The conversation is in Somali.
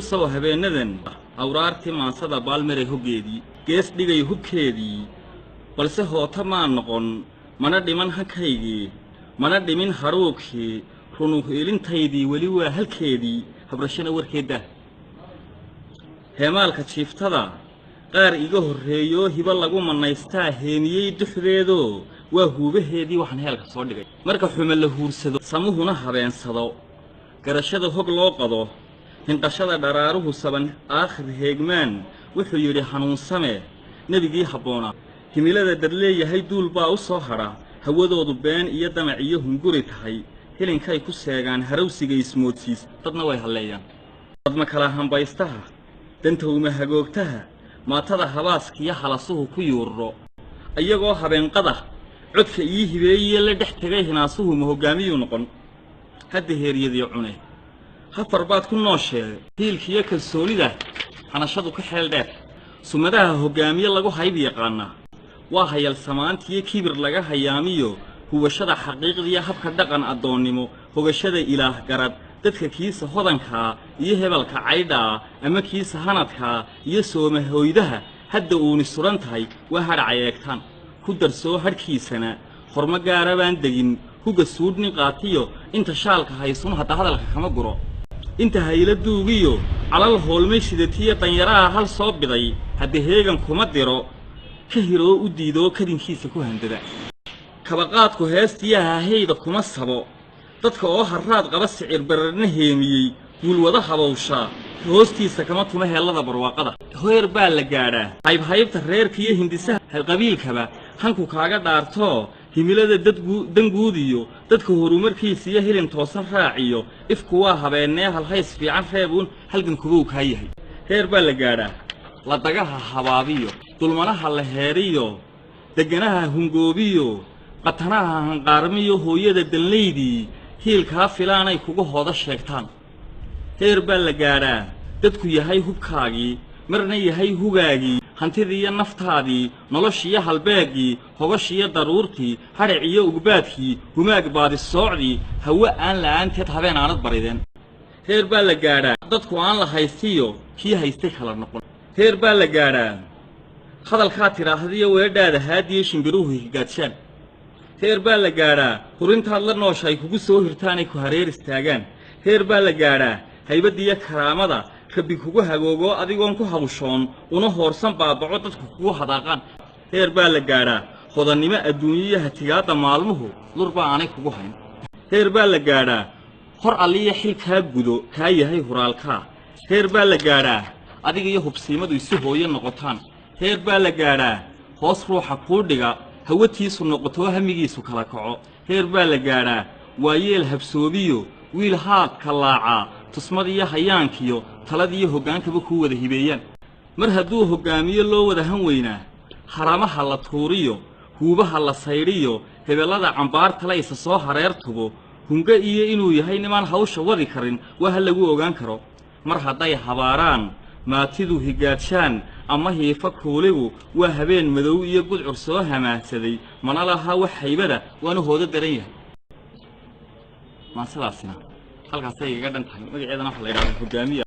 Muusow habeenadan awraartii maansada baalmaray hoggeedii, gees dhigay hubkeedii, balse hoota maa noqon, mana dhiman hankaygii, mana dhimin haruubkii, runuhiilintaydii weli waa halkeedii, habrashana warkeedda. Heemaalka jiiftada qaar iga horreeyoo hibo lagu mannaystaa heemiyey duxdeedoo waa huubaheedii waxaan heelka soo dhigay. Marka xume la huursado, samuhuna habeensado, garashada hog loo qado, hinqashada dharaaruhu saban aakhir heegmaan, wuxuu yidhi hanuunsame nebigii habboonaa. Himilada dadleeyahay duul baa u soo hadha, hawadoodu been iyo damac iyo hunguri tahay, hilinkay ku seegaan harawsiga ismoodsiis, dadna way halleeyaan. Dadma kala hambaystaha, dantowma hagoogtaha, maatada habaaskiyo halasuhu ku yuurro, iyagoo habeenqada codka ii hibeeyiye la dhex tegay hinaasuhu ma hoggaamiyuu noqon. Hadda heeryadii cune hafar baad ku nooshee, hiilkiyo kalsoonida xanashadu ka xeel dheer. Sumadaha hoggaamiye lagu hayb yaqaanaa waa hayalsamaantiyo kibir laga hayaamiyo, huwashada xaqiiqdiiyo habka dhaqan addoonnimo, hogashada ilaah garad, dadka kiisa hodankaa iyo hebelka caydhaa ama kiisa hanadkaa iyo soomahoydaha hadda uuni suran tahay waa hadhacay eegtaan. Ku darsoo hadhkiisana hormo gaara baan degin, huga suudh nin qaatiyo inta shaalka haysun hadda hadalka kama guro. Inta hayla duugiyo calal hoolmay sidatiyo danyaraha hal soo biday, hadda heegan kuma diro, ka hiroo u diidoo kadinkiisa ku handada. Kabaqaadku heestiyo hahayda kuma sabo, dadka oo harraad qaba sicir bararna heemiyey, guulwada habowshaa hoostiisa kama tuma heellada barwaaqada. Heer baa la gaadhaa haybhaybta reerka iyo hindisaha qabiilkaba hanku kaaga dhaartoo, himilada danguudiyo dadka horumarkiisa iyo hilin toosan raaciyo, ifku waa habeennee halhays fiican reebuun halgankubow kaa yahay. Heer baa la gaadhaa ladagaha habaabiyo, dulmanaha la heeriyo, degganaha hungoobiyo, qatanaha hanqaarmiyo, hooyada danlaydii hiilkaa filaanay kuga hooda sheegtaan. Heer baa la gaadhaa dadku yahay hubkaagii, marna yahay hugaagii, hantidiiyo naftaadii, noloshiiyo halbeeggii, hogashiiyo daruurtii, hadhaciyo ugbaadkii, humaag baadisoocdii, hawe aan la'aanteed habeen aanad barideen. Heer baa la gaadhaa dadku aan la haystiyo kii haystay kala noqon. Heer baa la gaadhaa hadalkaa tidhaahdiyo weedhaada haadiyo shimbiruhu higaadshaan. Heer baa la gaadhaa hurintaad la nooshahay kugu soo hirtaanay ku hareer istaagaan. Heer baa la gaadhaa haybaddiiyo karaamada rabbi kugu hagoogoo adigoon ku hawshoon una hoorsan baabaco dadku kugu hadaaqaan. Heer baa la gaadhaa hodannimo adduunyiyo hatigaadda maalmuhu lurbaa aanay kugu hayn. Heer baa la gaadhaa hor alliya xil kaa gudo kaa yahay huraalkaa. Heer baa la gaadhaa adiga iyo hubsiimadu isu hooyo noqotaan. Heer baa la gaadhaa hoos ruuxa kuu dhiga hawatiisu noqotoo hamigiisu kala kaco. Heer baa la gaadhaa waayeel habsoobiyo wiil haadka laacaa tusmadiiyo hayaankiyo taladiiyo hoggaankaba kuu wada hibeeyaan. Mar hadduu hoggaamiyo loo wada han weynaa, haramaha la tuuriyo, huubaha la saydhiyo, hebellada cambaartala isa soo hareer tubo, hungo iyo inuu yahay nimaan hawsha wadi karin waa ha lagu ogaan karo. Mar hadday habaaraan maatidu higaadshaan ama hiifa kuuligu waa habeen madow iyo gudcur soo hamaahsaday, mana laha wax haybada waanu hoodo daran yahay. Maansadaasina halkaasay igaga dhan tahay, magaceedana waxaa la yidhahdaa hogaamiya.